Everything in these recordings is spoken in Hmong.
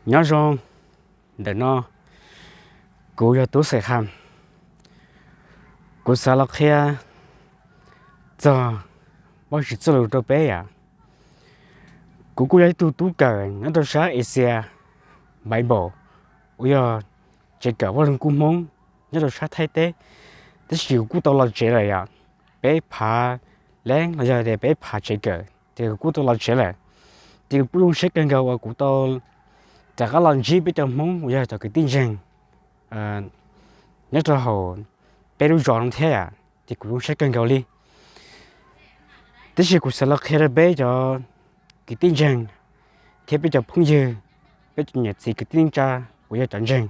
Nyob zoo, ntawm no kuv yog Tub Xais Kham. Kuv xav los qhia txog Vajtswv txoj lus rau peb yom. Kuv kuj yog ib tug tub kawm nyob rau sab Asia Bible, uas yog tsev kawm Vaj Lug Kub Hmoob nyob rau sab Thaib teb, tab sis kuv kuj tau los tsev lawm yom. Peb phav leeb los yog tias peb phav tsev kawm ces kuv kuj tau los tsev lawm. Ces kuv kuj zoo siab kawg nkaus uas kuv tau rov qab los ntsib peb cov Hmoob uas yog cov kwv tij ntseeg nyob rau hauv peb lub zos no thiab yom, ces kuv zoo siab kawg nkaus li. Tab sis kuv xav los qhia rau peb cov kwv tij ntseeg thiab peb cov phooj ywg, peb cov niam txiv kwv tij neej tsa uas yog cov ntseeg.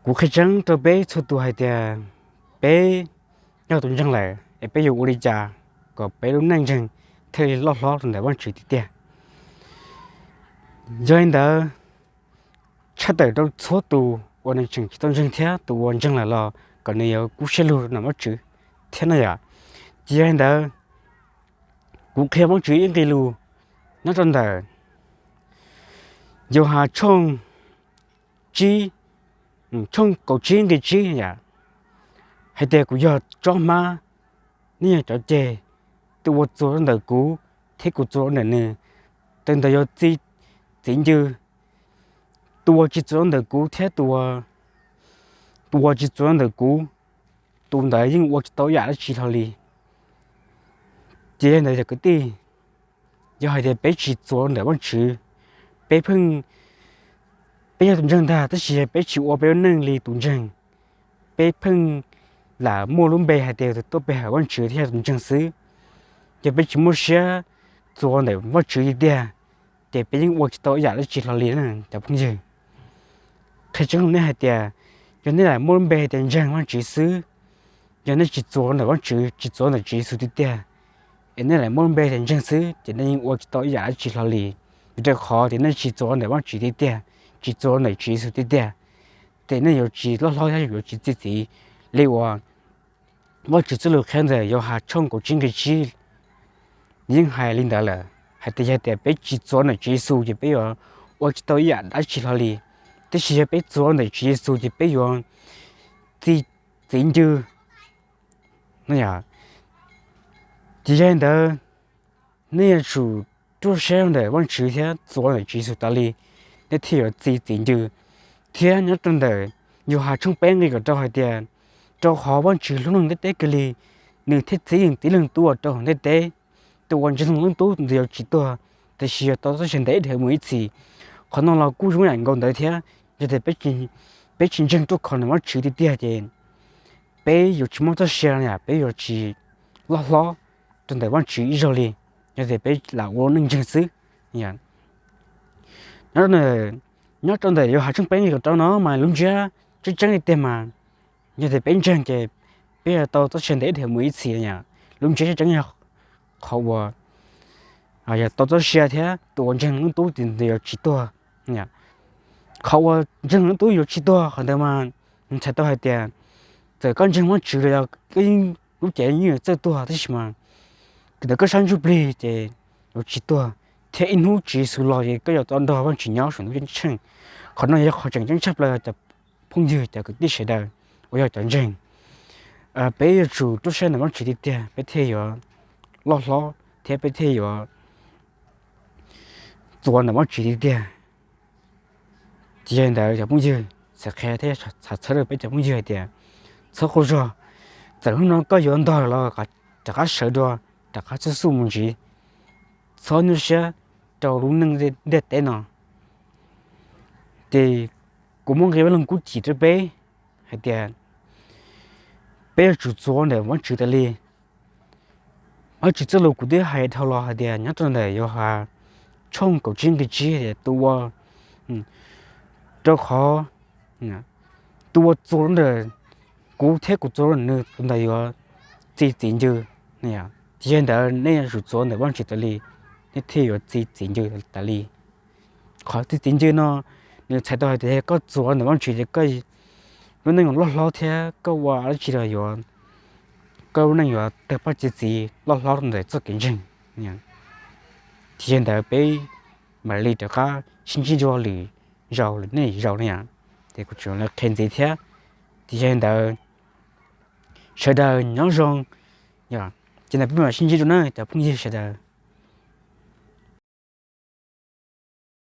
Kuv qhia tseeb rau peb txhua tus hais tias peb yog tus ntseeg lawm es peb yuav ua li cas kom peb lub neej ntseeg thiaj li loj hlob rau ntawm Vajtswv tiag tiag. Yog li ntawd, tshaj tawm rau txhua tus uas nws tseem tsis tau ntseeg thiab tus uas ntseeg lawm los kom nws yuav kub siab lug ntawm Vajtswv thiab no yom. Ces yog li ntawd, kuv qhia Vajtswv ib nqe lus nyob rau ntawm Yauhas tshooj tsib, tshooj kaum tsib nqe tsib yom, hais tias kuv yog tsob hmab, nej yog cov ceg. Tus uas txuas rau ntawm kuv thiab kuv txuas rau ntawm nws, tus ntawd yuav txi txiv ncw. Tus uas tsis txuas rau ntawm kuv thiab tus uas tsis txuas rau ntawm kuv, tus ntawd yeej ua tsis tau ib yam dab tsi hlo li. Ces yog li ntawd cov kwv tij, yog hais tias peb tsis txuas rau ntawm Vajtswv, peb pheej, peb yog tus ntseeg ntag tab sis yog peb tsis ua peb lub neej li tus ntseeg, peb pheej lam muaj lub npe hais tias tus tuaj pe hawm Vajtswv thiab yog tus ntseeg xwb. Yog peb tsis muaj siab txuas ntawm Vajtswv tiag tiag, ces peb yeej ua tsis tau ib yam dab tsi hlo li na cov phooj ywg. Qhia tseeb rau nej hais tias, yog nej lam muaj lub npe hais tias ntseeg Vajtswv xwb, yog nej tsis txuas ntawm Vajtswv, tsis txuas ntawm Tswv Yexus tiag tiag, es nej lam muaj lub npe tias ntseeg xwb ces nej yeej ua tsis tau ib yam dab tsi hlo li. Vim rau qhov tias nej tsis txuas ntawm Vajtswv tiag tiag, tsis txuas ntawm Tswv Yexus tiag tiag, ces nej yuav tsis loj hlob thiab yuav tsis txi txiv li uas Vajtswv txoj lus qhia ntawm Yauhas tshooj kaum tsib nqe tsib yeej hais li ntawd lawm, hais tias yog tias peb tsis txuas ntawm Tswv Yexus ces peb yuav ua tsis tau ib yam dab tsi hlo li. Tab sis yog peb txuas ntawm Tswv Yexus ces peb yuav txi txiv ncw. Ces yog li ntawd, nej yuav tsum ruaj siab ntawm Vajtswv thiab txuas ntawm Tswv Yexus tas li, nej thiaj yuav txi txiv ncw. Thiab nyob rau ntawm Yauhas tshooj peb nqe kaum rau hais tias, rau qhov Vajtswv hlub neeg ntiaj teb kawg li, nws thiaj txib nws tib leeg tub uas rau hauv ntiaj teb. Tus uas ntseeg Leej Tub ntawd yuav tsis tuag, tiam sis yuav tau txoj sia ntev dhawv mus ib txhis. Qhov no los kuj zoo yam nkaus ntawd thiab, yog tias peb tsis ntseeg ruaj khov ntawm Vajtswv tiag tiag ces peb yuav tsis muaj txoj sia, peb yuav tsis loj hlob rau ntawm Vajtswv ib zaug li, yog tias peb lam ua neej ntseeg xwb. Nyob rau ntawm Yauhas tshooj peb nqe kaum rau no mas lub ntsiab tseeb tseeb li tiag mas, yog tias peb ntseeg ces peb yuav tau txoj sia ntev dhawv mus ib txhis. Lub ntsiab tseeb tseeb yog qhov uas yog tau txoj sia thiab tus uas ntseeg Leej Tub ces yuav tsis tuag. Qhov uas ntseeg Leej Tub yuav tsis tuag qhov ntawd mas nws txhais tau hais tias txawm koj ntseeg Vajtswv los yog koj lub cev yeej yuav txawj tuag tab sis mas ntawm koj sab ntsuj plig ces yuav tsis tuag, thiab ib hnub Tswv Yexus los ces koj yuav tau nrog Vajtswv nyob saum ntuj ceeb tsheej. Qhov no yog qhov tseem ceeb tshaj plaws cov phooj ywg cov kwv tij sawv daws uas yog cov ntseeg. Peb yuav tsum ruaj siab ntawm Vajtswv tiag tiag peb thiaj yuav loj hlob thiab peb thiaj yuav txuas ntawm Vajtswv tiag tiag. Ces yog li ntawd cov phooj ywg, xav qhia thiab xav txhawb rau peb cov phooj ywg hais tias txhob qaug zog, txawm hnub no koj yuav ntog los rov qab sawv dua, rov qab txhub xuj mus ntxiv, txhob nyuaj siab rau lub neej ntiaj teb no. Ces kuv muaj nqe Vaj Lug Kub Cim rau peb hais tias peb yuav tsum txuas ntawm Vajtswv tas li. Vajtswv txoj lus kuv twb hais dhau los hais tias nyob rau ntawm Yauhas tshooj kaum tsib nqe tsib hais tias tus uas, rau qhov tus uas txuas ntawm kuv thiab kuv txuas ntawm nws tus ntawd yuav txi txiv ncw. Ces yog li ntawd nej yuav tsum txuas ntawm Vajtswv tas li, nej thiaj yuav txi txiv ncw tas li. Qhov txi txiv ncw no nws txhais tau hais tias yog koj txuas ntawm Vajtswv ces koj lub neej yuav loj hlob thiab koj ua dab tsi los yuav, koj lub neej yuav tawg paj txi txiv loj hlob rau ntawm txoj kev ntseeg. Ces yog li ntawd peb mam li rov qab sib ntsib dua lwm zaus, lwm hnub lwm zaus no yom. Ces kuv tseem los qhia ntxiv thiab. Ces yog li ntawd, sawv daws nyob zoo, yog ces ntawd peb mam sib ntsib dua na cov phooj ywg sawv daws.